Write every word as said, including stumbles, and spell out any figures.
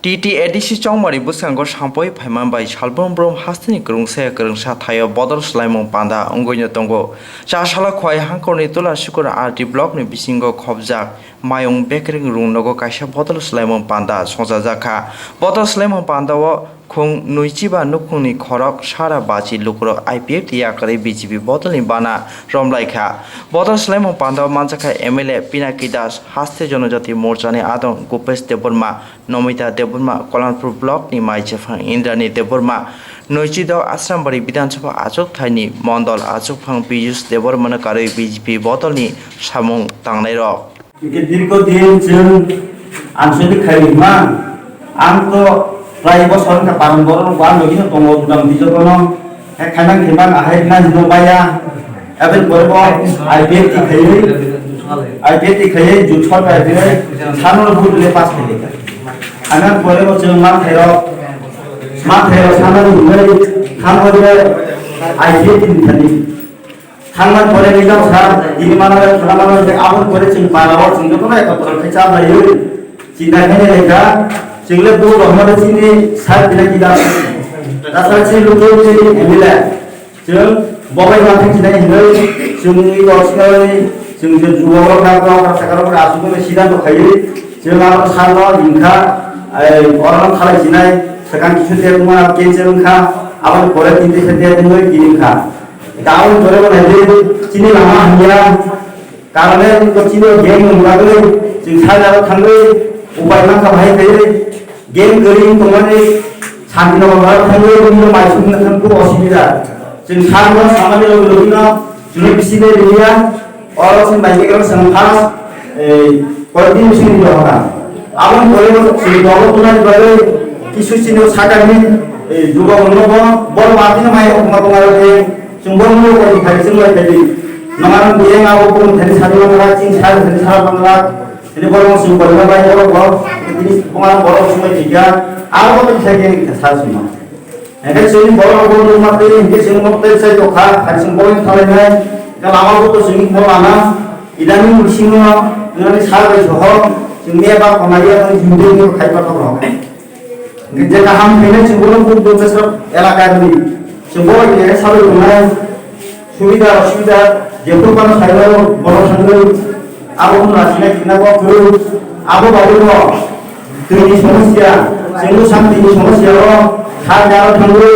T T A D C chongmani bwskango sampui phaima bai salbrum brum hasteni kwrwngsa kwrwngsa thaio bodol swlaimung panda wngwino tongo. Chasala Khowai hangkorni Tula Sukur R D blockni bisingo khobjak Mayung Bakery rungnogo kaisa bodol swlaimung panda songchajakha. Bodol swlaimung pandao khung nwichiba nukhungni khorok sara bachi lukurok I P F T yakarwi B J P bodolni bana romlaikha. Bodol swlaimung pandao manjakha M L A Pinaki Das, Haste Jonojati Morchani adong Gupesh Debbarma, Nomita Debbarma, Kalanpur blockni maichefang Indrani Debbarma, Noichidok Asrambari Bidhan Sabha achukthani mondol achukphang Piyush Debbarmano karwi B J P bodolni samung tangnairok. Hingke dirgo din chwng ang sodi khairima, ang to prai bosor wngkha paran borok rok ang logino tongo budam bijogono. Hai khaimang khaimang ahai rina hino maya. Aboni pore bo I P F T khaiwi, I P F T khaiwi jut sorkar khaiwi sanono vote le pass khailai. Anang pore bo chwng ma khairok, ma khairok sanani hinwi thang hoi je I P F T ni thani. Thangman pore ni jang sa, ini mana khana mana je aboni pore chwng para o chwng jotono ekotro khai cha lai. Chinta khainai lekha, chwng le bo rohma de chini sar pina kida. Dasar chini luku chini M L A. Chwng bobai ma thang chinai hinwi, chwngni kok sinai, chwng je jubo rok na kok rok sakha rok asuk no siddhanto khaiwi, chwng abo sano hingkha, ai, oro khalai chinai, swkang kisu te wngma cancel wngkha, aboni pore tin tisa te wngwi kini wngkha. Aboni pore bo nai di, chini lama hamya, karone chini gang nung bagwi, chwng sajaro thangwi, upai mankha bahai khaiwi, Game kwrwi wng tongmani santi no bahar thangwi wngwi mai sumna thang kuk osubida. Chwng sanno samani logi logi no chwng bisi de liya. Oro chwng bai khe chwng first, eh, koi din chwng ni dohora. Aboni pore bo chwng dogo tunani bagwi kisu chini sakani, eh, jugo wngno bo bol batino mai rok ma bonga rok chwng bo mulu koi khai chwng bai khai di. Nongarok biya nga bo pung thani sadi mangra chwng sadi thani sadi mangra. Tini borok sung borok bai borok borok tini bunga borok sung bai thikya aro bo thikya ke thikya sa sung ma. Hingke sini borok borok rok ma tini hingke sini mok tei sai tokha hari sung borok thalai nai. Ke lama bo to sini borok lama idani musingo nani sa bai soho sung me ba khonai ya tang jumde ni khai pa thok rok. Hingke je kaham khainai chwng bono kuk dukhe srok elaka rwdi. Chwng bo khe sabai tongnai subida osubida jephru phano saimano bono thangwi abo wngkha sinai khna kok kwrwi. Abo bagwi no twini somosya, chwng bwsang twini somosya o kha khe aro thangwi